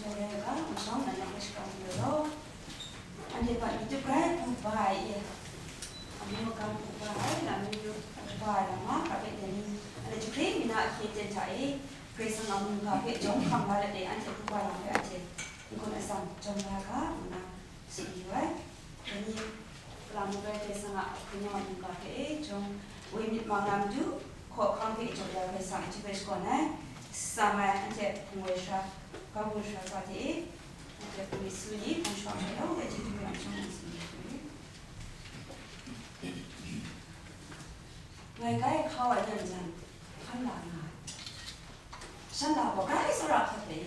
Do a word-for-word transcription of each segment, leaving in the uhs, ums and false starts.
Dai rai u ga, nshawng na yang shakram lu law. Anhte bat matup rai hpu ba ai e. Amu magam hpu ba ai, lam mi yu hpu ba ai lam nga, ka hpe dai ni, anhte jahkring mi na ahkye ten hta e, Karai Kasang a mungga hpe jawm hkam la let e, anhte hpu ba lam hpe anhte n-gun atsam jawm la ga, ngu na tsun yu ai. Dai ni, Kalam Karai Kasang a hpung wa mungga hpe e jawm, woi myit mang na matu, hkawhkam hpe jaw ya Karai Kasang a chyeju hpe shakawn ai, tsam ai, anhte hpung woi sara, ga hpung sara hte e, anhte hpung myit su ni, hpung shawng ai yawng hte chyeju hpe anhte shawng ai su ni. Ngai kai hkau ai yan jan, hkan la nga ai. Shan la gaw grai tsawra hkat ai,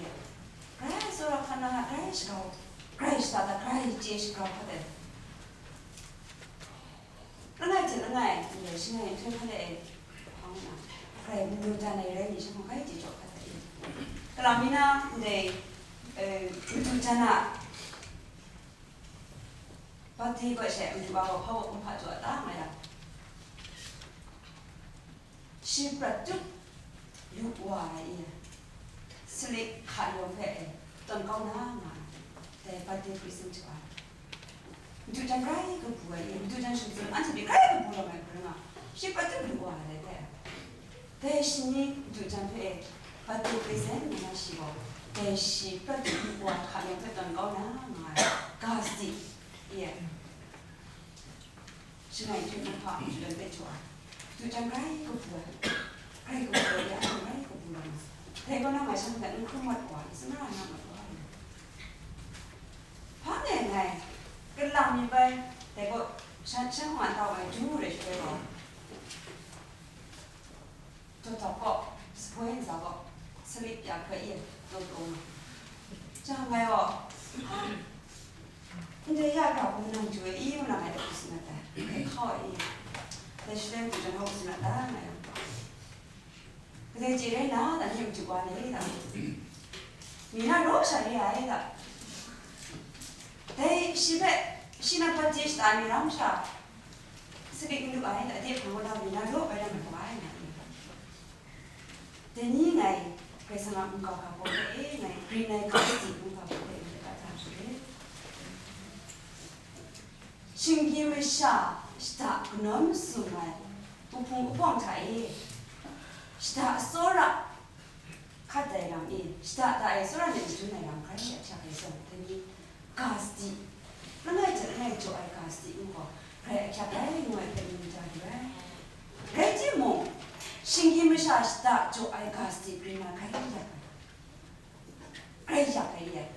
grai tsawra hkan na, grai shagau, grai shada da, grai chye shagrau hkat ai. Langai hte langai, ndai shangai nhtoi hkan de ai hpang na, grai madu dan ai rai ni, shangai grai chye jaw hkat ai. Kalam mi na, ndai, eh, madu dan a, Bapti gaw she madu wa gaw hpa wa kumhpa jaw a ta nga yang, shi prat tup lu wa ai, salit hka yawng hpe e tawn kau na nga ai, dai bapti hpri sing hte wa ai. Madu jan grai kabu ai, madu jan shamtsun anhte hpe grai kabu lawm ai hpring a, shi prat tup lu wa ai dai hpe. Dai shi ni madu jan hpe e, bapti hpri seng ngu na shi gaw, dai shi prat tup lu wa ai hka yawng hpe tawn kau na nga ai, ga sadi, ye. Shangai hte kumhpa madu jan hpe jaw ai. Madu jan grai kabu ai. Grai kabu ai, ya, grai kabu ai. Dai gaw na ngai shanhte n hkrum mat wa, n samara na mat wa. Hpa ngai ngai, kalang mi bai, dai gaw shan, shan hkawm an tau ai, du rai shaloi gaw. Dawt dawt gaw, sapoi ntsa gaw, salit ya hkra e, taw taw nga. Chyang ngai gaw, ndai ya hkra hku nang jaw e, i ngu na ngai hku tsun na ta, hkau e, dai shaloi madu jan hkau tsun na ta, ngai gaw. Kadai chye rai na, da ni madu wa ni da. Mi na raw sha re ai da. Dai shi hpe, shi na bapti shata mi ram sha, salit n lu ai, da de hpang gaw na mi na raw bai lam ai, na. Dai ni ngai, Karai Kasang a mungga ga baw hpe e, ngai grin ai ga sadi mungga baw hpe ngai ga hta hkrit. Shinggyim masha shada kanawn masum ai, uhpung uhpawng hta e, shada tsawra hkat ai lam e, shada da ai tsawra myit madun ai lam hkrai ahkyak ai zawn, dai ni ga sadi, langai hte langai jaw ai ga sadi mung gaw, grai ahkyak ai ngu ai hpe myit da lu ai. Rai timung, shinggyim masha shada jaw ai ga sadi grin na hkrai yak ai, grai yak ai re ai.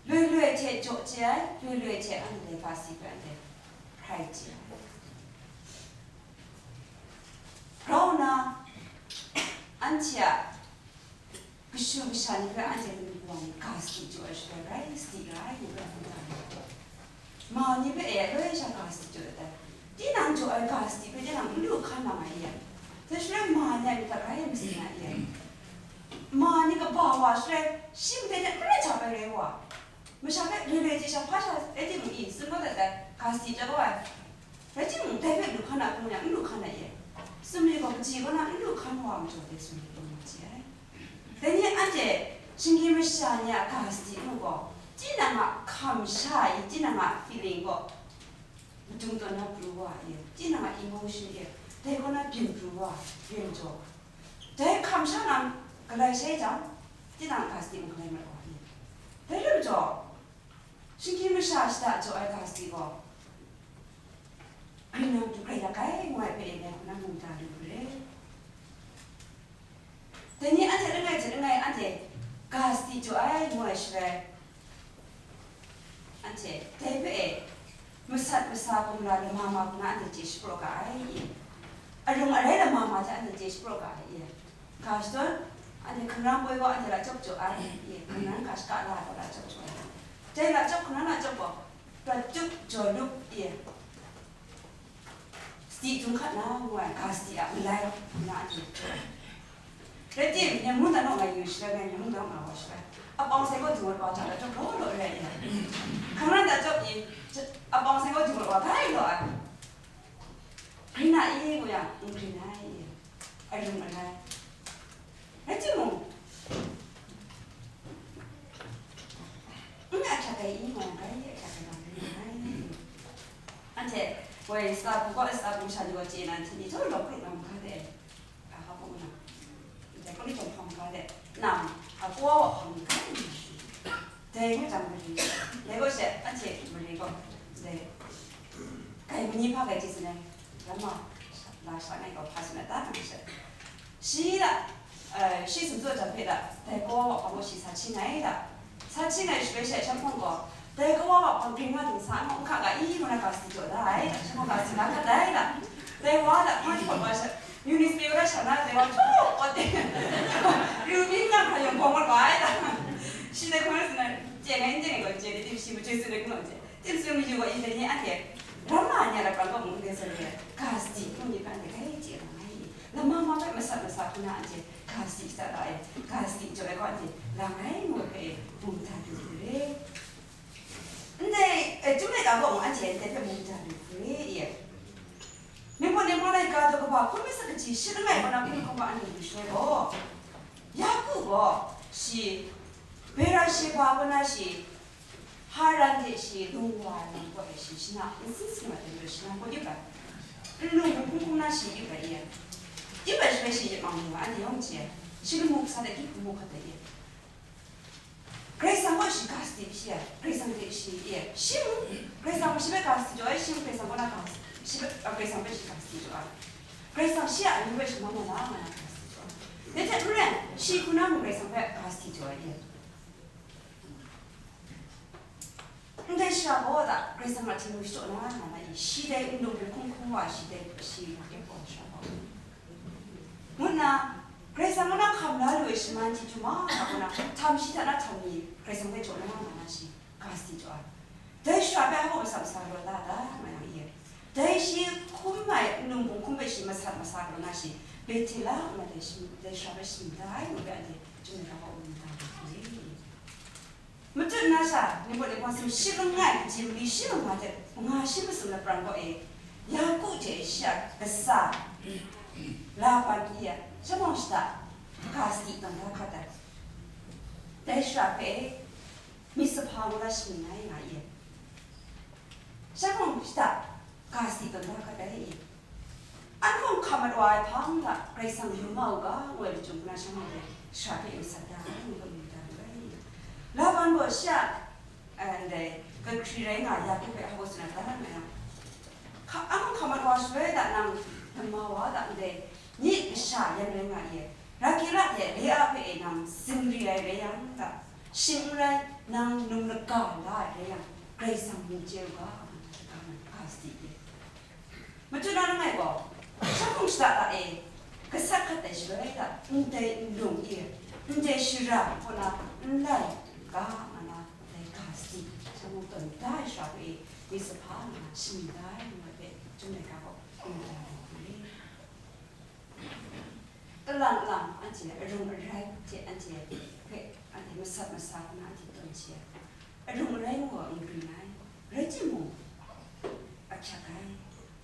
Loi loi hte jaw chye ai, loi loi hte anhte ga sadi hpe anhte hkrai chye ai. Grau nna, anhte a kashu kasha ni hpe anhte lamik wa ni ga sadi jaw ai shaloi, grai sadi ra ai ni hpe hkungga ni, ma ni hpe e loi sha ga sadi jaw dat ai. Tinang jaw ai ga sadi hpe tinang n lu hkan na ma ye? Dai shaloi ma ni a myit hta grai masin na ye? Ma ni kaba wa shaloi, shi ndai hte n rai hta bai rai wa. Masha hpe loi loi chye sha, hpa sha rai timung, i, tsun kau dat ai, ga sadi jaw kau ai. Rai timung, dai hpe lu hkan na hkrum yang, n lu hkan na ye? Sumri gaw kaji kaw na n lu hkan wa majaw dai sumri gaw nga chye ai. Dai ni anhte shinggyim masha ni a ga sadi ngu gaw, tinang a hkam sha i, tinang a feeling gaw madung tawn na pru wa i, tinang a emotion e, dai kaw na byin pru wa, byin jaw. Dai hkam sha na galai shai jang, tinang a ga sadi mung galai mat wa i. Dai lam jaw, shinggyim masha shada jaw ai ga sadi gaw, grin na matu grai yak ai ngu ai hpe e ngai hku na mu da lu hkrit. Dai ni anhte langai hte langai anhte ga sadi jaw ai ngu ai shaloi, anhte dai hpe e masat masa kumla lama ma hku na anhte chye shapraw ga ai i? Arung arai lama ma hte anhte chye shapraw ga ai i? Ga shadawn, anhte hkungran poi gaw anhte la chyawp jaw ai i? Hkungran ga shaka la gaw la chyawp jaw ai. Dai la chyawp, hkungran la chyawp gaw, prat tup jaw lup i? Sadi htung hkat na ngu ai ga sadi a malai na anhte jaw ai. Rai timung, ngai mung dan gaw nga yu shaloi, ngai mung dan gaw nga wa shaloi, apawng sai gaw dung ai wa hta la chyawp law law rai ai. Hkungran da chyawp i, apawng sai gaw dung ai wa gai law ai. Grin na i ngu yang, n grin ai i, arung arai. Rai timung, Ai, i man rai, a hkyak ai lam rai ngai. Anhte, woi, sa bu gaw, sa bu sha ni gaw chye na, hti ni htaw lawk rup na mu ga de. A, hpa bung na. Dai gaw ni chyawm hpang ga de. Nang, a, kawa wa hpang ga de. Dai ngu jang mari. Dai gaw she, anhte mari gaw. Dai. Kai mani hpa kai chye sin ai. Ram ma, la sha ngai gaw hpa sin ai ta nang she. Shi la, eh, shi sumtsaw jang hpe la, dai kawa wa hpang gaw shi sa hkying ai la. Sa hkying ai shaloi she shanhpawng gaw, dai kawa wa hpang ging nga ding sa, n hka ga i, ngu na ga si jaw da ai, shanhpawng ga si la hkat ai la. Dai wa la, hpang jahpawt wa sha, Eunice Pew la sha na, dai wa chyaw wa de. Yu byin nga hkra yawng bawng wat wa ai la. Shi dai hkawng sin na, chye ngai n chye ngai gaw, chye de, tim shi machyoi sin de, hkung gaw chye. Tim sung mayu gaw, i dai ni anhte, ram ma ai ni a lapran gaw mung de sa re, ga sadi hkrum ni hpe anhte grai chye la nga ai. Lama ma hpe masat masa hku na anhte ga sadi shada la e, ga sadi jaw ai gaw anhte lang ai ngu hpe mungdan lu hku re. Ndai, eh, Chyum laika gaw mung anhte ndai hpe mungdan lu hku re i. Ningpawt ningpawt laika daw kaba hkun masat kaji shi langai kaw na hkun hkawm ga anhte lu shaloi gaw, Yaku gaw shi Bera-sheba kaw na shi Haran de shi lung wa ai lam kaw e shi shana nsin sin wa ai hte maren shana kaw yup ai. Nlung hkum hkum na shi yup ai e. Yup ai shaloi shi yet mang lu ai, anhte yawng chye ai. Shi lamu kasa de hkyi hkrum mu hkat ai e. Karai Kasang kaw shi ga sadi shi ai, Karai Kasang de shi e. Shi mung, Karai Kasang shi hpe ga sadi jaw ai, shi mung Karai Kasang kaw na ga, shi hpe, a, Karai Kasang hpe shi ga sadi jaw ai. Karai Kasang shi a amyu hpe shaman wa na nga na ga sadi jaw ai. Dai hte maren, shi hku na mung Karai Kasang hpe ga sadi jaw ai e. Ndai shara gaw da, Karai Kasang a htingnu shachyaw na nga na i, shi dai nlung hpe hkum hkum wa, shi dai shi hkap wa shara gaw, ngu nna, Karai Kasang kaw na hkam la lu ai shaman chyeju mahkra kaw na, htam shi hta na htam ni Karai Kasang hpe jaw na nga na shi, ga sadi jaw ai. Dai shara hpe hpa masat masa galaw la da, nga yang e. Dai shi hkum ai nlung hkum hpe shi masat masa galaw na shi, Bethela ngu ai dai shi, dai shara hpe shi mu da ai ngu hpe anhte Chyum laika gaw mu da ai hku re. Matut na sha, Ningpawt Ningpawt Sum shi langai kaji mali shi manga hte manga shi masum lapran kaw e, Yaku hte shi a kasa Laban pyi ai, shanhpawng shada ga sadi tawn da hkat ai. Dai shara hpe myit sahpa ngu na shaning ai nga i, shanhpawng shada ga sadi tawn da hkat ai. Anhkawng hkam mat wa ai hpang hta Karai Kasang yu ma u ga, ngu ai lachyum hku na shanhpawng hte shara hpe masat da ai, ngu hpe mu da lu ai. Laban gaw shi a, eh, ndai, kahkri rai nga ai Yaku hpe hpa tsun ai ta rai nna, hka-, anhkawng hkam mat wa shaloi hta nang lama wa hta ndai, nye kasha yan rai nga ai, Rakela hte Lea hpe e nang zingri ai rai yang hta, shing n rai, nang num laga la ai rai yang, Karai Kasang mu chye u ga, ngu hpe ga sadi e. Machyu na langai gaw, shanhpawng shada hta e gasat hkat ai shaloi hta, ndai nlung e, ndai shara kaw na n lai ga nga na, dai ga sadi, shanhpawng tawn da ai shara hpe e, myit sahpa nga na shaning da ai, ngu ai hpe, Chyum laika gaw, ngu da ai hku re. Kalang lang anhte arung arai hte anhte hpe anhte masat masa hku na anhte tawn chye ai. Arung arai ngu gaw n grin ai, rai timung, a hkyak ai.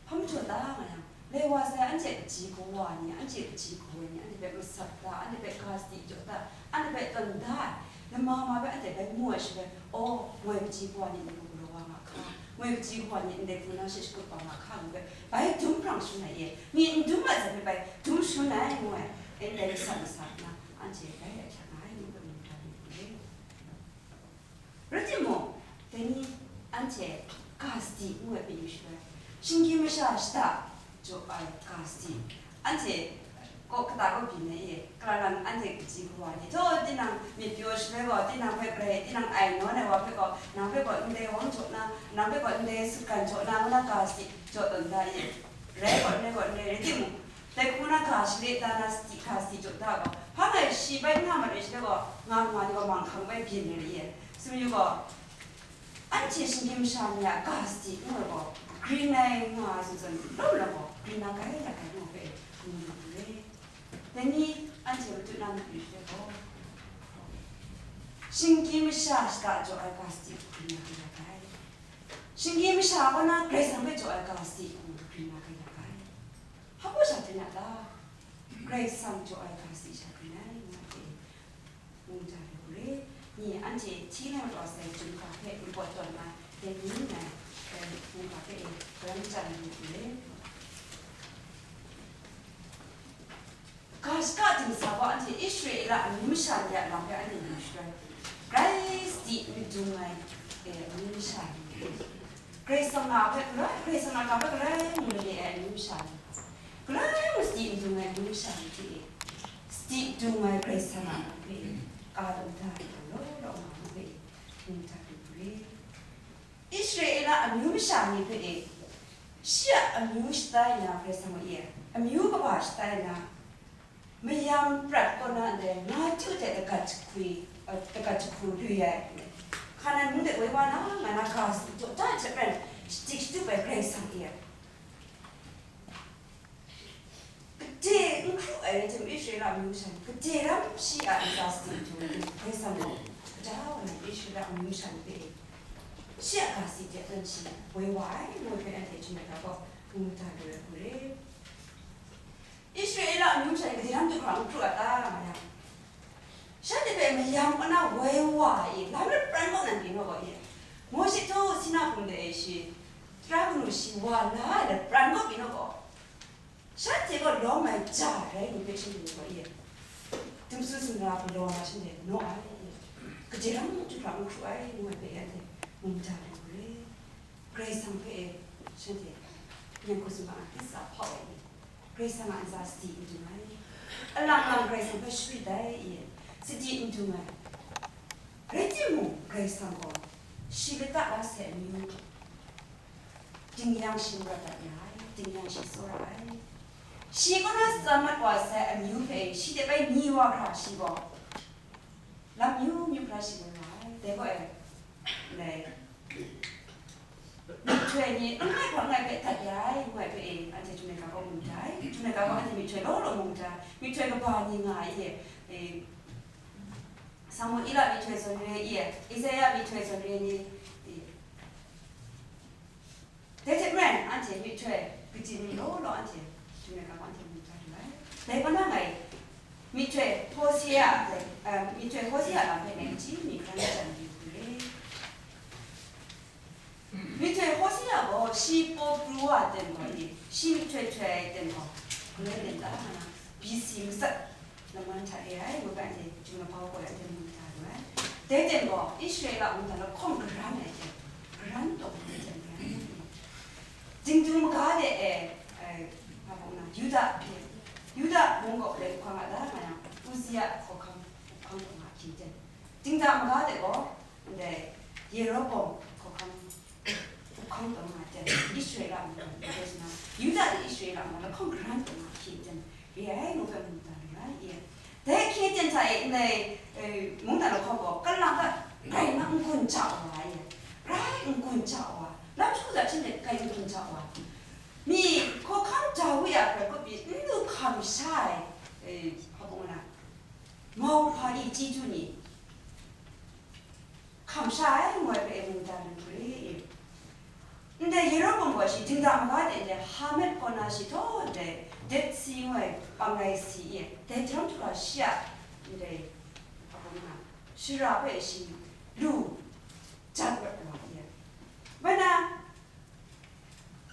Hpa majaw ta nga yang, lai wa sai anhte kaji kawa ni, anhte kaji kawa ni, anhte hpe masat da, anhte hpe ga sadi jaw da, anhte hpe tawn da ai, lama ma hpe anhte bai mu ai shaloi, aw, moi kaji kawa ni ndai hku galaw wa nga hka, moi kaji kawa ni ndai hku na she shakut wa nga hka, ngu hpe bai dum hprang shangun ai e, myi n dum ai zawn hpe bai dum shangun ai, ngu ai, ndai masat masa hku na, anhte bai a hkyak nga ai, ngu hpe mu da ai hku re. Rai timung, dai ni anhte ga sadi ngu ai pyi shaloi, shinggyim masha shada jaw ai ga sadi, anhte kaw kata kaw byin ai e, kalang lang anhte kaji kawa ni, taw, tinang myit pyaw shaloi gaw, tinang hpe grai, tinang ai nawn ai wa hpe gaw, nang hpe gaw ndai wang jaw na, nang hpe gaw ndai sutgan jaw na, ngu na ga sadi jaw tawn da e. Rai gaw, n rai gaw, n rai, rai timung, dai hku na ga share da na sadi, ga sadi jaw da gaw, hpa ngai shi bai n nga mat ai shaloi gaw, nga ma ni gaw manghkang bai byin ai re ai. Sumyu gaw, anhte shinggyim masha ni a ga sadi n nga gaw, grin ai nga ai zawn zawn, lawm lam gaw, grin na kai, ya kai ngu hpe, ngu lu hku re. Dai ni, anhte matut na myit yu shaloi gaw, shinggyim masha shada jaw ai ga sadi hku grin na kai ya kai. Shinggyim masha kaw na Karai Kasang hpe jaw ai ga sadi hku grin na kai ya kai. Hpa baw sha hten a ta? Karai Kasang jaw ai ga sadi sha hkring ai, ngu ai hte, ngu ja ai hku re. Nye a Anhte hti na rawt sai, Chyum ga hpe npawt tawn na, dai ni na, eh, mungga hpe e, garam chya na myit re. Ga shaka dingsa gaw anhte Israela amyu masha ni a lam hpe anhte yu shaloi, grai sadi madung ai, eh, amyu masha ni, Karai Kasang a hpe galoi, Karai Kasang a ga hpe galoi mung made ai amyu masha ni, galoi mung sadi madung ai amyu masha ni hte e, sadi dung ai Karai Kasang a lam hpe e, ka taw da ai hta law law nga ai hpe e, mungga lu hku re. Israela amyu masha ni hpe e, shi a amyu shatai nna, Karai Kasang e, amyu kaba shatai nna, mayam prat kaw na ndai nga chyu hte dagat jahkwi, eh, dagat jahku lu ai, Hkanan mung de woi wa na, nga na ga sadi jaw da hte maren, shadi shatup ai Karai Kasang e, gade n hkru ai rai tim, Israela amyu masha ni gade ram shi a ntsa sadi du ai, Karai Kasang gaw gada wa na Israela amyu masha ni hpe shi a ga sadi hte maren shi woi wa ai, ngu ai hpe anhte Chyum ai ga kaw mu da lu ai hku re. Israela amyu masha ni gade ram du hkra n hkru a ta, nga yang, shanhte hpe mayam kaw na woi wa ai, lam lapran kaw nan pyi naw gaw e, Mawshe htaw Sina hpung de e shi, tara kanu shi wa la ai lapran kaw pyi naw gaw, shanhte gaw lawm ai ja rai ngu hpe shanhte ni gaw e, dum su sumra galaw na shanhte naw ai, gade ram du hkra n hkru ai, ngu ai hpe anhte mu da lu hku re. Karai Kasang hpe e shanhte ning hku sumhkang a tsa hpau ai ni, Karai Kasang a ntsa sadi n dung ai, alang lang Karai Kasang hpe sharit ai, sadi n dung ai. Rai timung, Karai Kasang gaw shi lata la sai amyu, ding yang shi marat dat ya ai, ding yang shi tsawra ai. Shi kaw na tsan mat wa sai amyu hpe shi hte bai ni wa hkra shi gaw lam myu myu hkra shi woi wa ai. Dai gaw e, ndai myihtoi ni langai hpang langai hpe dat ya ai, ngu ai hpe e, anhte Chyum ai ga kaw mu da ai. Chyum ai ga kaw anhte myihtoi law law mu da ai. Myihtoi kaba ni nga ai e, e, Samuela myihtoi zawn re ai e, Esaia myihtoi zawn re ai ni, e, dai hte maren, anhte myihtoi kaji ni law law anhte Chyum ai ga kaw anhte mu da lu ai. Dai kaw na ngai myihtoi Hosea, eh, myihtoi Hosea lam hpe ngai kaji mi hkan jan yu hku re. Myihtoi Hosea gaw shi paw pru wa ai ten gaw ni, shi myihtoi htoi ai ten gaw, galoi len ta na, B C matsat laman hta e ai, ngu ga anhte Chyum ai ga kaw e anhte mu da lu ai. Dai ten gaw Israela mungdan lahkawng garan ai ten, garan taw ai ten rai. Dingdu maga de e, e, nga bawng na, Yuda hpyi, Yuda mung kaw de hkawng a da nga yang, Uzia hkawhkam, hkawhkam taw nga hpyi ten. Dingda maga de gaw, ndai Yeroboam hkawhkam, hkawhkam taw nga ten, Israela mungdan, Yuda de Israela mungdan lahkawng garan taw nga hpyi ten, re ai ngu hpe mu da lu ai e. Dai hkye ten hta e ndai, e, mungdan lahkawng gaw, kalang ta grai na n-gun ja wa ai e, grai n-gun ja wa, lam shagu za hte grai n-gun ja wa, mi hkawhkam Dawi a hkrai kup pyi n lu hkam sha ai, e, hpa bung na, mau hpa ni, chyeju ni, hkam sha ai, ngu ai hpe e mu da lu hku re. Ndai Yeroboam gaw shi dingda maga de ndai Hamat kaw na shi htaw ndai Dead Sea ngu ai panglai si e, dai jahtum hkra shi a ndai, hpa bung na, shara hpe shi lu jat rawt wa e. Bai na,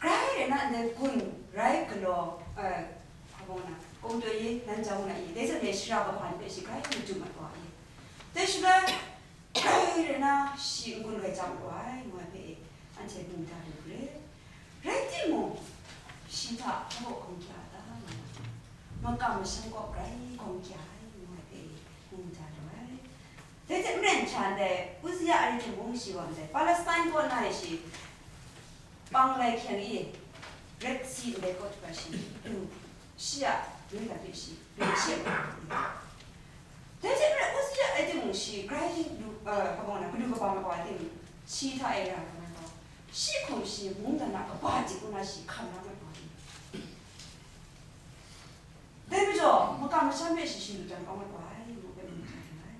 grai rai na, ndai gun rai galaw, eh, hpa bung na, kungdaw i, nan jau na i, dai zawn e shara kaba ni hpe shi grai madu mat wa i. Dai shaloi, grai rai na, shi n-gun grai ja mat wa ai, ngu ai hpe e, anhte mu da lu hku re. Rai timung, shi hta hpa hkawng kya ta nga, makam masham kaw grai hkawng kya ai, ngu ai hpe e, mu da lu ai. Dai hte maren hkra ndai Uzia a rai timung shi wa ndai Palestine kaw na e shi panglai hkyeng e Red Sea ndai kaw hkra shi lu, shi a mungdan hpe shi lu hte ma. Dai hte maren Uzia rai timung shi grai lu, eh, hpa bung na, galaw kaba mat wa ai timung, shi hta e ra ai gaw, shi hkum shi mungdan a kaba dik nna shi hkam la mat wa ai. Dai majaw, makam masham hpe shi shinglu dan kau mat wa ai, ngu hpe mu hkra lu ai.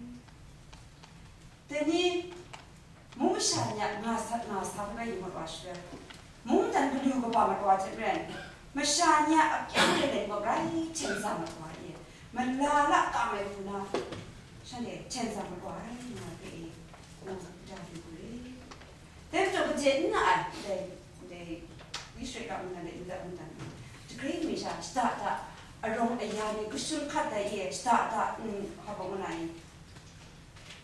Dai ni, mung masha ni a nga sat nga sa hpe bai yu mat wa shaloi, mungdan galaw kaba mat wa hte maren, masha ni a akyang de let gaw grai hten tsang mat wa ai, mala la kang ai hku na, shanhte hten tsang mat wa ai, ngu ai hpe e, Dai n na ai, dai, dai, Israela mungdan dai, Yuda mungdan ni, degre mi sha, shada da, arawng aya ni, kashun hkat dai e, shada da, n, hpa bawng na e,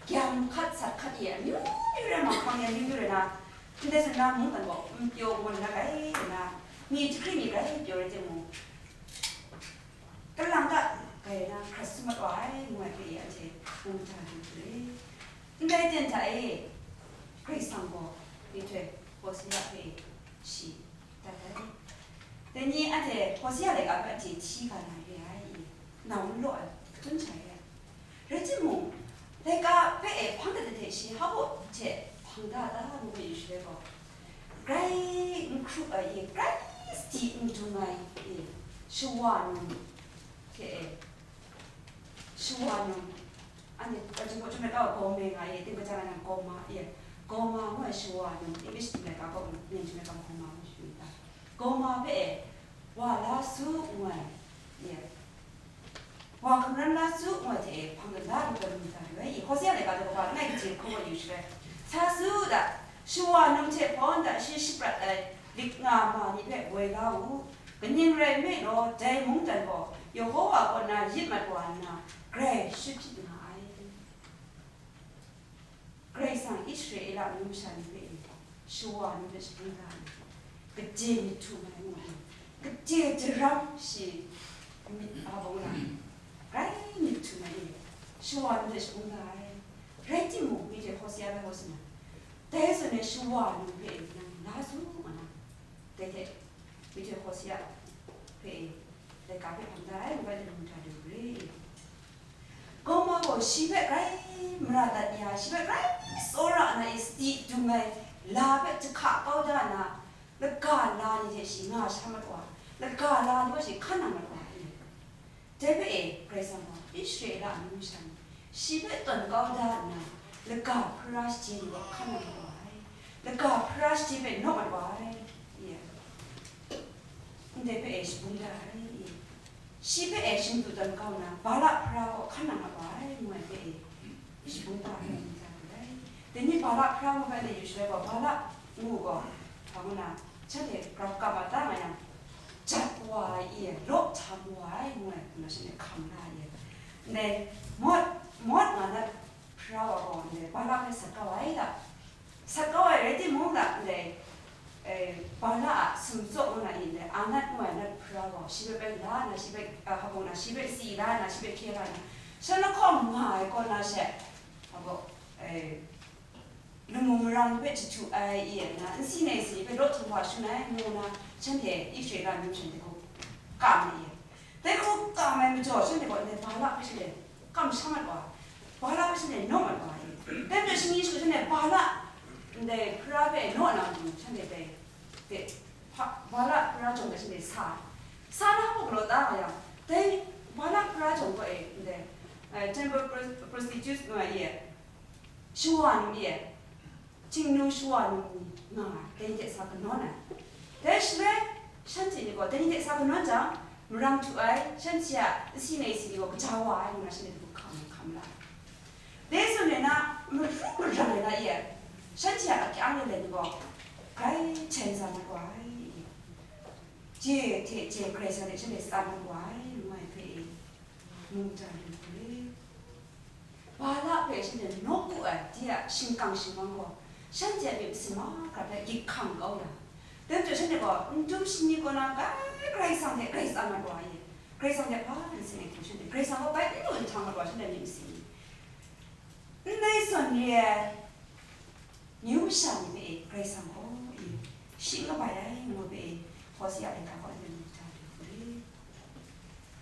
gyam hkat, sat hkat e, amyu myu rai, mahkang e, amyu myu rai na, ndai zawn na, mungdan gaw, n pyaw ngun na rai, na, mi degre mi rai, pyaw rai timung, kalang ta, grai na, hkrat sum mat wa ai, ngu ai hpe e, anhte, ngu mata lu hkru e. Ndai ten hta e, Karai Kasang gaw, myihtoi, Hosea hpe shi dat ai. Dai ni anhte Hosea laika hpe anhte hti ga na re ai, nau n law ai, katun sha re ai. Rai timung, laika hpe e hpang dat hte shi hpa baw hte hpang da da ngu myit yu shaloi gaw, grai n hkru ai e, grai sadi n dung ai e, shawa num hte e, shawa num, anhte, a, Jinghpaw chyum laika gaw Gome nga e, ting kajang ai nang Goma e, Goma ngu ai shawa num, English chyum laika gaw, Myen chyum laika Goma ngu shi myit ta? Goma hpe e, wa la su ngu ai, e, wa hkungran la su ngu ai hte e, hpang da lu ai ngu mata lu ai, e, Hosea laika daw kaba langai kaji hkawm wa yu shaloi, sa su da, shawa num hte hpawn da shi shaprat ai lik nga ma ni hpe woi la u, kaning rai nme law, dai mungdan gaw Yehowa kaw na yit mat wa nna, grai shut hpyi nga ai. Karai Kasang Israela amyu masha ni hpe shawa ni hpe shabung da ai, gade myit htum ai ngu ai, gade daram shi myit, a, bawng na, grai myit htum ai e, shawa ni hpe shabung da ai. Rai timung, myihtoi Hosea hpe hkaw tsun ai, dai zawn e shawa ni hpe nang la su ngu na, dai hte myihtoi Hosea hpe e, laika hpe hpang da ai, ngu ai, ngu mata lu hkru e. Goma gaw shi hpe grai mara dat ya, shi hpe grai tsawra na e sadi dung ai la hpe jahka kau da na, laga la ni hte shi nga sha mat wa, laga la ni gaw shi hkan nang mat wa ai. Dai hpe e, Karai Kasang gaw Israela amyu masha ni shi hpe tawn kau da nna, laga hpara shaje ni gaw hkan nang mat wa ai, laga hpara shaje hpe naw mat wa ai, e, ndai hpe e shabung da ai, e. Shi hpe e shingdu tawn kau nna, Balak hpara gaw hkan nang mat wa ai, ngu ai hpe e, shabung da ai, ngu mata lu ai. Dai ni Balak hpara ngu hpe anhte yu shaloi gaw, Balak ngu gaw, hpa ngu na, shanhte grau kap a ta nga yang, jat wa ai, e, law htam wa ai, ngu ai, ngu na shanhte hkam la ai, e. Ndai Mawt, Mawt nga na hpara wa gaw, ndai Balak hpe sat kau ai ta? Sat kau ai rai timung, ndai, e, Balak a sumtsaw ngu na ni, ndai Anat ngu ai Anat hpara gaw shi hpe bai la nna, shi hpe, a, hpa bawng na, shi hpe si la nna, shi hpe hkye la nna, shan lahkawng nga ai kaw na she, hpa bawng, e, lamu marang hpe jahtu ai e nna, nsi nai si hpe law htum wa shun ai, ngu nna, shanhte Israela amyu shanhte hku kam ai e. Dai hku kam ai majaw, shanhte gaw ndai Balak hpe shanhte kamsham mat wa ai, Balak hpe shanhte naw mat wa ai. Dai majaw, shani shanhte Balak ndai hpara hpe naw na matu, shanhte dai hpe hpa, Balak hpara jawng hpe shanhte sa ai. Sa na hpa galaw ta nga yang, dai Balak hpara jawng gaw e, ndai, eh, temple pros-, prostitutes nga ai e, shawa num e, Htingnu shawa num ni nga ai, dai ni hte sa kanawn ai. Dai shaloi, shanhte ni gaw dai ni hte sa kanawn jang, marang htu ai, shanhte a nsi nai si ni gaw kaja wa ai, ngu na shanhte hku hkam ai, hkam la ai. Dai zawn e na, maru marang ai na e, shanhte a akyang e let ni gaw, grai hten za mat wa ai. Je hte je Karai Kasang hte shanhte tsan mat wa ai, ngu ai hpe e, mungdan lu hkru e. Balak hpe shanhte nawku ai, de a shingkang shingwang gaw, shanhte a myit masin mahkra hpe gyit hkang kau ya, dai majaw shanhte gaw n dum shani kaw na grai Karai Kasang hte grai tsan mat wa ai, Karai Kasang hte hpa n seng ai hku shanhte Karai Kasang gaw bai n lu nhtang mat wa, shanhte a myit masin ni. Ndai zawn re ai, Myu masha ni hpe e Karai Kasang gaw e shing kabai ai ngu hpe e, Hosea laika gaw anhte mu hta lu hkru e.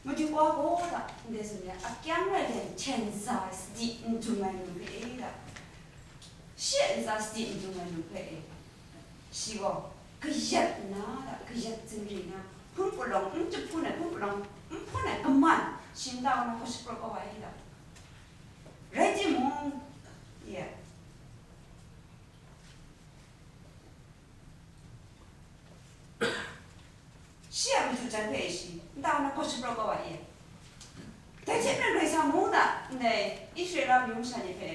Madu wa gaw da, ndai zawn re ai akyang rai yang hten za sadi n dung ai nu hpe e da, shi a ntsa sadi n dung ai nu hpe e, shi gaw kayat nna da, kayat zinri nna, hpun palawng n jahpun ai, hpun palawng n hpun ai kaman, shi nta wa na hkawshaprawt kau ai da. Rai timung, ya, shi a madu jan hpe e shi nta na hkawshaprawt kau ai e. Dai hte maren Karai Kasang mung na ndai Israela amyu masha ni hpe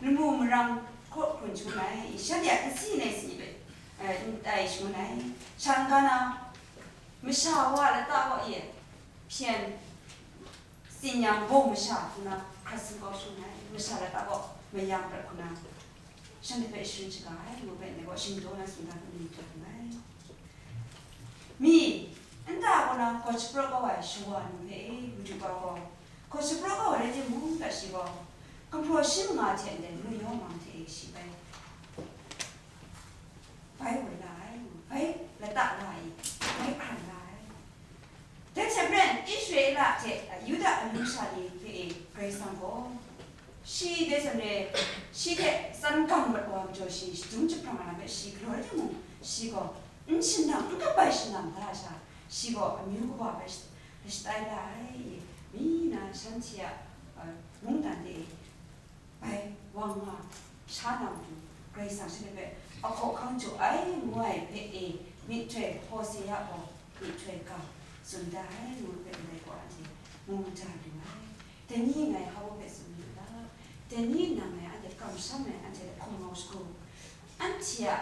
lamu marang hkaw, Hkun shangun ai, shanhte a nsi nai si hpe, eh, n tai shangun ai. Shan ga na, masha wa lata kaw e, hpyen tsin yang bawng masha hku na hkrat sum kau shangun ai, masha lata kaw mayang prat hku na, shanhte hpe sharin shaga ai, ngu hpe ndai gaw shingdaw na tsun dan hpe myit hkrat nngai. Mi, nta kaw na gaw shapraw kau ai shawa ni hpe e, Madu wa gaw, gaw shapraw kau ai rai timung, ta shi gaw, gumhpraw shi manga hte ndai manu yawng mang hte e shi bai, bai woi la ai, bai lata la ai, bai hkran la ai. Dai hte maren, Israela hte Yuda amyu sha ni hpe e Karai Kasang gaw, shi dai zawn re, shi hte tsan gang mat wa majaw shi shadum jahprang ai lam hpe shi galaw rai timung, shi gaw n shanang, n kabai shanang da ai sha, shi gaw amyu kawa hpe shatai la ai. Mi na shanhte a, a, mungdan de bai wang nga sha na matu, Karai Kasang shanhte hpe a hkawhkam jaw ai ngu ai hpe e, myihtoi Hosea gaw myihtoi ga tsun da ai ngu hpe ndai gaw anhte mu mada lu ai. Dai ni ngai hpa hpe tsun mi u ta? Dai ni nang ngai anhte kamsham ai, anhte hpe hkum mau shagu, anhte a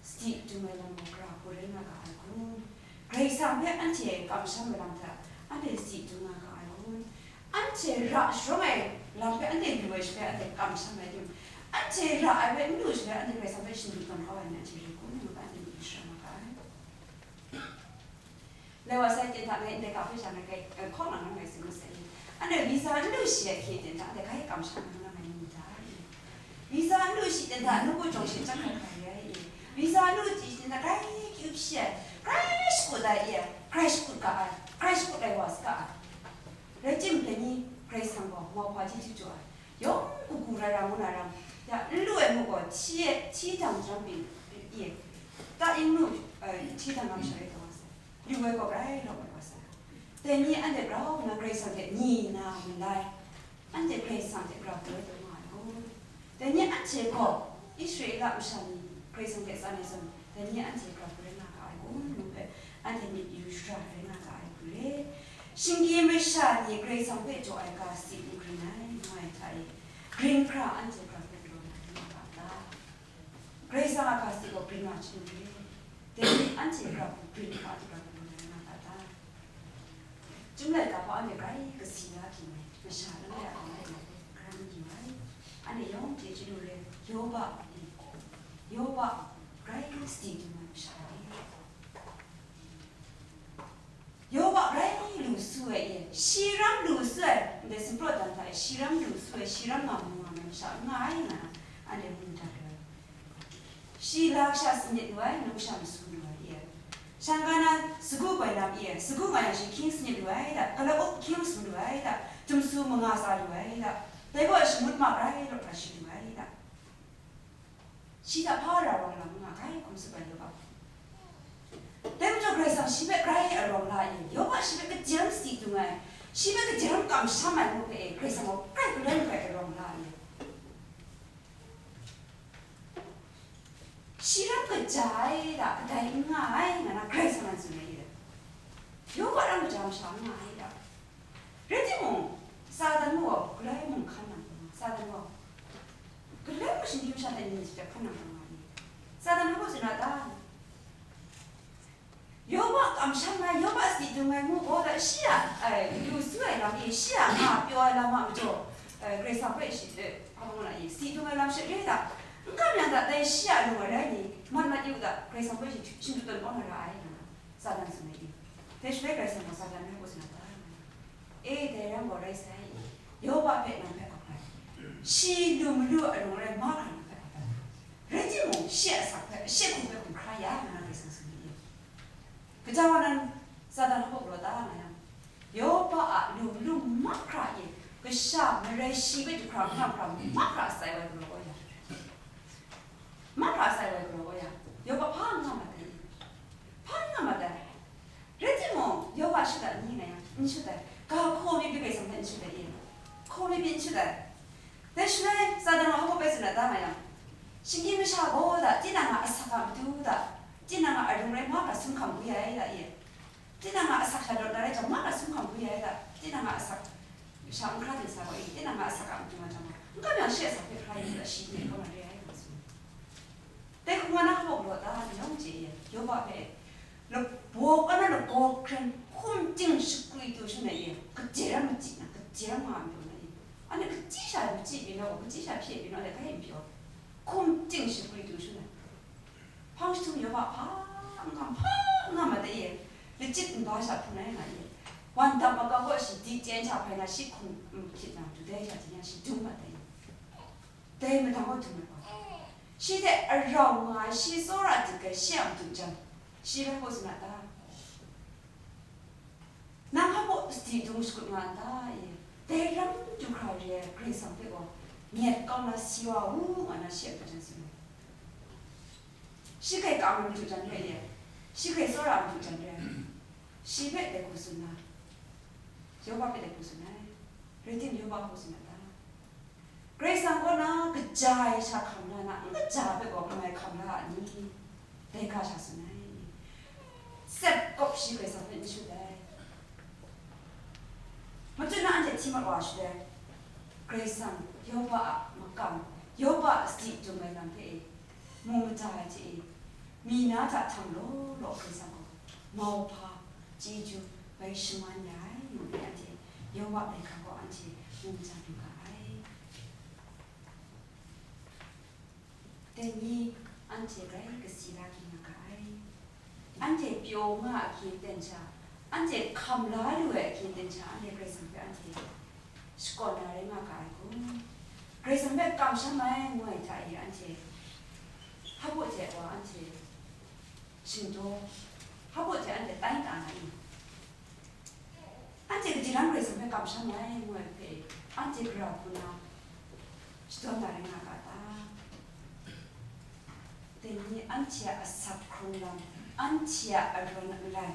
sadi dung ai lam gaw gara hku rai nga ga ai kun? Karai Kasang hpe anhte kamsham ai lam hta, anhte sadi dung nga ga ai kun? Anhte ra sharawng ai lam hpe anhte lu ai shaloi, anhte kamsham ai tim, anhte ra ai hpe n lu shaloi, anhte Karai Kasang hpe shingkang kau ai ni anhte rai kun? Ngu hpe anhte myit yu shara nga ga ai. Lai wa sai, ten hta ngai ndai ga hpe sha ngai hkawng lang ngai tsun masai. Anhte visa n lu shi ai hkye ten hta, anhte grai kamsham ai ngu na ngai myit da ai. Visa n lu shi ten hta, nawku jawng she chyang hkrai hkrai re ai. Visa n lu shi ten hta, grai kyu hpyi ai, grai shakut ai, grai shakut ga ai, grai shakut ai wa saga ai. Rai timung, dai ni Karai Kasang gaw mauhpa chyeju jaw ai, yawng hku hku rai ra ngu na ram, ya n lu ai muk gaw, hti e, hti dang jang byin, i, ta yin nu, eh, hti dang ram sha rai taw wa sai, lu ai gaw grai lawp ai wa sai. Dai ni anhte grau nna Karai Kasang hte ni na malai, anhte Karai Kasang hte grau hku rai taw nga ai kun? Dai ni anhte gaw Israela masha ni Karai Kasang hte tsan ai zawn, dai ni anhte grau hku rai nga ga ai kun? Ngu hpe, anhte myit yu shara rai nga ga ai hku re. Shinggyim masha ni Karai Kasang hpe jaw ai ga si n grin ai, ngu ai hta e, grin hkra anhte grau hku galaw na rai nga ga a ta? Karai Kasang a ga si gaw grin nga chyu re. Dai ni anhte grau hku grin hkra anhte grau hku galaw na rai nga ga ta? Chyum laika hpaw anhte grai kasi la hkying ai, masha langai a hkawng hpe ngai hpe hkra n yu ai. Anhte yawng chye chyalu re, Yoba, Yoba grai sadi dung ai masha rai. Yoba grai lu su ai e, shi ram lu su ai, ndai sumpraw dan hta e shi ram lu su ai, shi ram nga mu nga ai masha n nga ai nga na, anhte mu dat ai. Shi la kasha sanit lu ai, nu kasha masu lu ai, i? Shan ga na sagu goi lam, i? Sagu nga yang shi hkying sanit lu ai da, gala up hkying masu lu ai da, jumsu manga tsa lu ai da, dai gaw shangut ma grai lawt hkra shi lu ai da. Shi hta hpa ra rawng lam nga ai, hkum tsup ai Yoba. Dai majaw Karai Kasang shi hpe grai arawng la ai, Yoba shi hpe kadang sadi dung ai, shi hpe kadang kamsham ai ngu hpe e, Karai Kasang gaw grai kadang grai arawng la ai. Shi ram kaja ai da, kadai n nga ai, nga na Karai Kasang nan tsun ai re. Yoba ram kaja masha n nga ai da. Rai timung, Satan gaw galai mung hkan nang, Satan gaw galai mung shinggyim masha hte ni ni hte hkan nang nga ai. Satan hpa tsun ra ta? Yoba kamsham ai, Yoba sadi dung ai ngu gaw, da shi a, ai, lu su ai lam e, shi a nga pyaw ai lam a majaw, ai, Karai Kasang hpe shi, e, hpa ngu na i, sadi dung ai lam she re da, n kam yang da, dai shi a lung ai rai ni, mat mat yu da, Karai Kasang hpe shi shingdu tawn kau na ra ai, nga na Satan tsun ai i. Dai shaloi Karai Kasang gaw Satan hpe hpa tsun na ta? E, dai ram gaw rai sai, Yoba hpe nang hpe ap ai. Shi lu malu a lung rai mahkra nang hpe ap ai. Rai timung, shi a asak hpe, shi hku hpe hkum hkra ya, nga na Karai Kasang tsun ai i. Kaja wa nan Satan hpa galaw ta nga yang, Yoba a lu malu mahkra e, kasha marai shi hpe du hkra, hkra, mahkra sai wa galaw kau ya. Mahkra sai wa galaw kau ya. Yoba hpa n nga mat ai. Hpa n nga mat ai. Rai timung, Yoba shut ai ni nga yang, n shut ai. Ga hkaw mi pyi Karai Kasang hpe n shut ai i? Hkaw mi pyi n shut ai. Dai shaloi, Satan gaw hpa bai tsun ai ta nga yang, shinggyim masha gaw da, tinang a asak a matu da, tinang a arung rai mahkra sum hkam gwi ai da i? Tinang a asak sha lawt na rai jang, mahkra sum hkam gwi ai da, tinang a asak sha n hkra ding sa gaw i, tinang a asak a matu nga jang gaw, n kam yang shi asak hpe hkra yu da, shi ning kau na re ai, nga tsun. Nga na hpawk law ta, yawng chye e, Yoba hpe, lap-, baw kau na lagaw hkren hkum ting shakri tu shangai e, kaje ram machyi na, kaje ram nga n pyaw na e, anhte kachyi sha machyi byin na, kachyi sha hpye byin na, anhte hkai n pyaw, hkum ting shakri tu shangai. Hpang jahtum Yoba hpa n-, hpa n-, nga ma ta e, lachyit nba sha hpung na e nga e, wan dap makau gaw shi di chyen sha hpai na shi hkum n-, hkyit na, du dai sha hte yang shi dum ma ta e. Dai mahtang gaw dum ai wa, shi hte arau nga ai shi tsawra dingre shi a madu jan, shi bai hpaw tsun a ta? Nang hpa baw sadi dung shakut nga n ta e? Dai ram du hkra re ai Karai Kasang hpe gaw nyet kau na si wa u, nga na shi a madu jan tsun ai. Shi hkrai kam ai madu jan rai e, shi hkrai tsawra ai madu jan rai, shi hpe dai hku tsun na, Yoba hpe dai hku tsun ai. Rai tim, Yoba hku tsun ai ta? Karai Kasang kaw na kaja ai sha hkam la na, n kaja ai hpe gaw langai hkam la a ni? Dai ga sha tsun ai. Tsep kawp shi Karai Kasang hpe n shut ai. Machun na anhte hti mat wa shut ai. Karai Kasang Yoba a makam, Yoba a sadi dung ai lam hpe e, mu mada ai hte e, mi na hta htam law law Karai Kasang gaw mauhpa, chyeju bai shaman ya ai, ngu ai anhte Yoba laika gaw anhte mu maja lu ga ai. Dai ni anhte rai kasi la kring nga ga ai. Anhte pyaw nga a hkyen ten sha, anhte hkam la lu ai a hkyen ten sha, anhte Karai Kasang hpe anhte shakawn na rai nga ga ai kun? Karai Kasang hpe kamsham ai ngu ai hta e, anhte hpa baw hte wa anhte shingdaw, hpa baw hte anhte tai ta na i? Anhte kaji lam Karai Kasang hpe kamsham ai ngu ai hpe, anhte gara hku na shadawn na rai nga ga ta? Dai ni anhte a asak hkrung lam, anhte a arawn alai,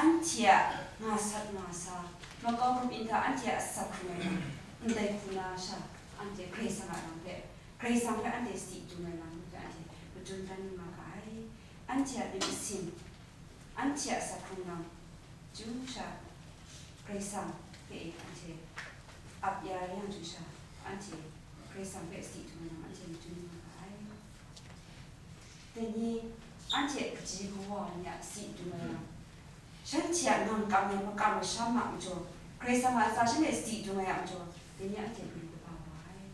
anhte a nga sat nga sa, makau grup nta anhte a asak hkrung ai lam, ndai hku na sha, anhte Karai Kasang a lam hpe, Karai Kasang hpe anhte sadi dung ai lam hpe anhte madun dan nga ga ai. Anhte a myit masin, anhte a asak hkrung lam, chyu sha Karai Kasang hpe anhte ap ya yang chyu sha, anhte Karai Kasang hpe sadi dung ai lam anhte madun nga ga ai. Dai ni anhte kaji kawa ni a sadi dung ai lam, shanhte a ngang kam ai makam masham a majaw, Karai Kasang a ntsa shanhte sadi dung ai a majaw, dai ni anhte galu kaba wa ai.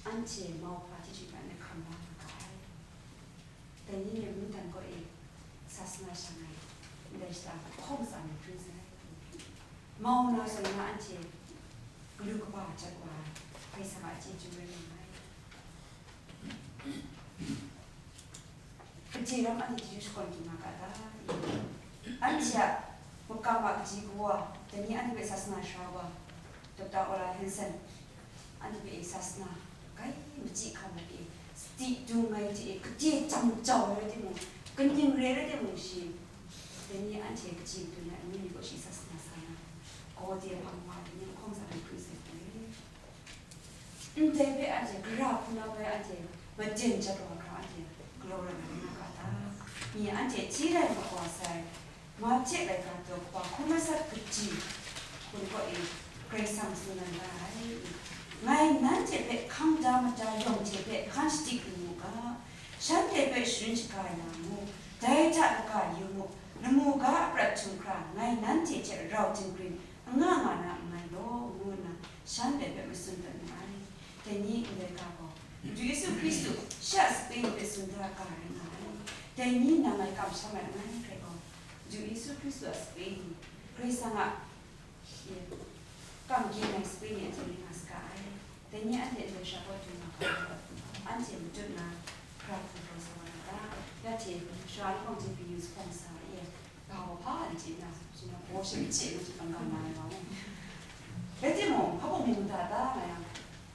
Anhte mauhpa chyeju hpe anhte hkam la nga ga ai. Dai ni mungdan kaw e sasana shang ai ndai shata hkawng tsa ni hpring sai. Mau na zawn na anhte galu kaba jat wa ai, Karai Kasang a chyeju rai nga ai. Kaji ram anhte chyeju shakawn kring nga ga ta? Anhte a makam a kaji kawa, dai ni anhte hpe sasana sara wa, Doctor Ola Hanson, anhte hpe sasana grai machyi hkam ai e, sadi dung ai hte e, kade jang jau ai rai timung, kaning re rai timung shi, dai ni anhte kaji matu na amyu ni kaw shi sasana sa na, gaw de hpang wa ai ni lahkawng sa ai hpring sai hpe, ndai hpe anhte gara hku na bai anhte maden jat wa hkra anhte galaw rai na rai nga ga ta? Mi anhte hti rai mat wa sai, Mahte laika daw kaba hkun masat kaji hkun kaw e Karai Kasang tsun dan ra ai. Ngai nanhte hpe hkang da mada yawng hte hpe hkan shadik lu mu ga, shanhte hpe sharin shaga ai na mu, dai hta kaga yu mu, lamu ga a prat htum hkra ngai nanhte hte rau dinggrin n nga nga na nngai law, ngu nna shanhte hpe matsun dat mu ai. Dai ni ndai ga gaw, Madu Yesu Hkristu shi a sape ni hpe tsun da ga rai nga ai. Dai ni nang ngai kamsham ai langai hkrai gaw, Madu Yesu Hkristu a sape ni, Karai Kasang a, e, kam gyin ai sape ni anhte rai nga saga ai. Dai ni anhte ndai sha kaw du nga ga ai. Anhte matut na, hkra hku hkra sa wa na ta? Ya hte, sara lahkawng hte byin yu sa hpawng sa e, ga wa hpa n chye na, shi na baw shi n chye na, shi kang kang na ai wa mu. Rai timung, hpa bung myit mada ta nga yang,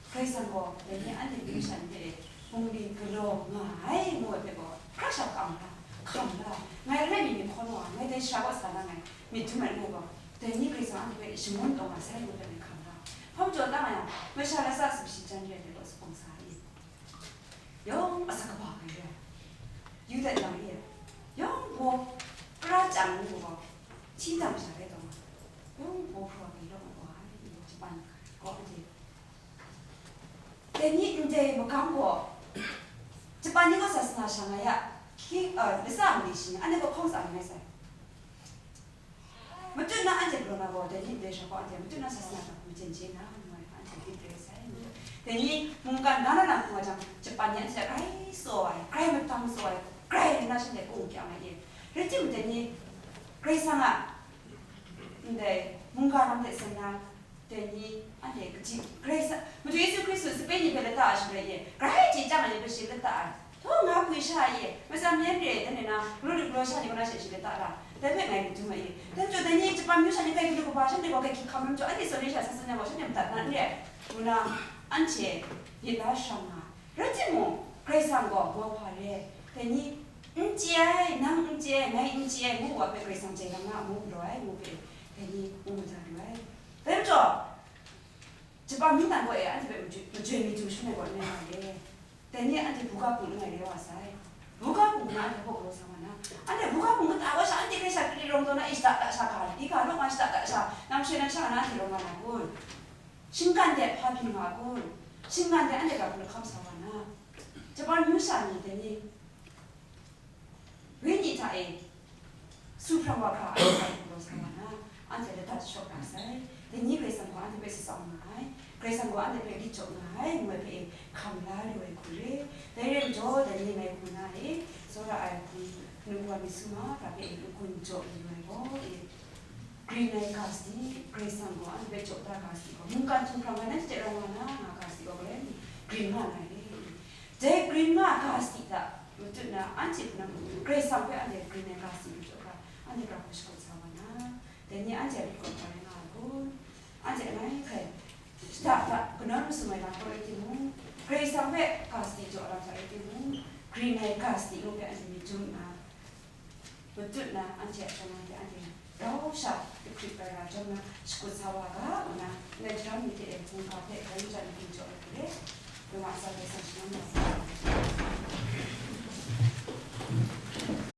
Karai Kasang gaw dai ni anhte ning shan hpe bungli galaw nga ai ngu ai hpe gaw, hkra sha hkam la, hkam la, ngai langai mi myit hkawn wa, ngai dai sara wa sa na ngai myit dum ai ngu gaw, dai ni Karai Kasang anhte hpe shangun taw nga sai ngu ai hpe ngai hkam la. Hpa majaw ta nga yang, masha latsa sumshi jan re ai hpe gaw sa hpawng sa i? Yawng asak kaba hkrai re ai, Yuda yang e, yawng baw pra chyang ngu gaw, hti dang sha rai taw nga, yawng baw hpraw ai lawk na wa ai, Japan gaw anhte, dai ni ndai magam gaw, Japan ni gaw sasana sha nga ya, Hki, uh, lasa mali shi, anhte gaw hkawng tsa n rai sai. Matut na anhte galaw na gaw, dai ni ndai sha gaw anhte matut na sasana hta hkum chyen chye na, ngu ai, anhte dik rai sai. Dai ni mungkan na na na hkung wa jang, Japan ni anhte grai tsaw ai, grai matang tsaw ai, grai nna shanhte kung kyang ai e. Rai timung, dai ni Karai Kasang a, ndai mungga lam hte seng na, dai ni anhte kaji, Karai Kasang, Madu Yesu Hkristu sape ni hpe lata ai shaloi e, grai chye chyang ai ni hpe shi lata ai. Htaw nga pwi sha e, matsan myen re, dan e na, galaw lu galaw sha ni kaw na she shi lata la, dai hpe ngai n dum ai e. Dan chyawm dai ni Japan myu sha ni kai galu kaba, shanhte gaw kai hkying hkam lam jaw, anhte tsun ai sha san san yang gaw, shanhte madat na n re, ngu na, anhte myit la shang nga ai. Rai timung, Karai Kasang gaw mauhpa re ai, dai ni, n chye ai, nang n chye ai, ngai n chye ai, ngu wa hpe Karai Kasang jai lam na amu galaw ai, ngu hpe, dai ni mu mada lu ai. Dai majaw, Japan mungdan gaw e, anhte hpe majoi, majoi mi du shangai gaw n rai nga re. Dai ni anhte buga hpung langai re wa sai. Buga hpung na anhte hpaw galaw sa wa na. Anhte buga hpung kata wa sha, anhte hkrai sha kri rawng taw na, e shada da sha ga, di ga law nga shada da sha, nang shoi nang sha na anhte rawng nga na kun? Shinggan de hpa byin nga kun? Shinggan de anhte ga hpung lahkam sa wa na. Japan myu sha ni dai ni, wenyi hta e, su hprang wa hkra, anhte ga hpung galaw sa wa na, anhte lata jashaw ra sai. Dai ni Karai Kasang gaw anhte hpe sa tsang nga ai, Karai Kasang gaw anhte hpe lit jaw nga ai, ngu ai hpe e, hkam la lu ai hku re. Dai rai majaw, dai ni ngai hku na e, tsawra ai hku, nu wa mi suma hkra hpe e, n-gun jaw lu ai gaw e, Green ai ga sadi, Karai Kasang gaw anhte hpe jaw da ga sadi gaw, mungkan htinghkrang ai nanhte hte rau nga na, nga ga sadi gaw, galoi green nga na re. Dai green nga ga sadi hta matut na, anhte hpe nang Karai Kasang hpe anhte green ai ga sadi lu jaw ga, anhte hkra hku shakut sa wa na, dai ni anhte a myit kaw hpa rai nga ai kun? Anhte ngai hkrai shada hta kanawn masum ai lam hpe rai timung, Karai Kasang hpe ga sadi jaw lam hta rai timung, green ai ga sadi ngu hpe anhte myit dum nna, matut na anhte a shana de anhte rau sha hkrit hkrit rai ra jang na, shakut sa wa ga, ngu na, ndai jahtam ni hte e mungga hpe rai jan hkum jaw ai hku re, Roma sa hpe san shangun wa ga.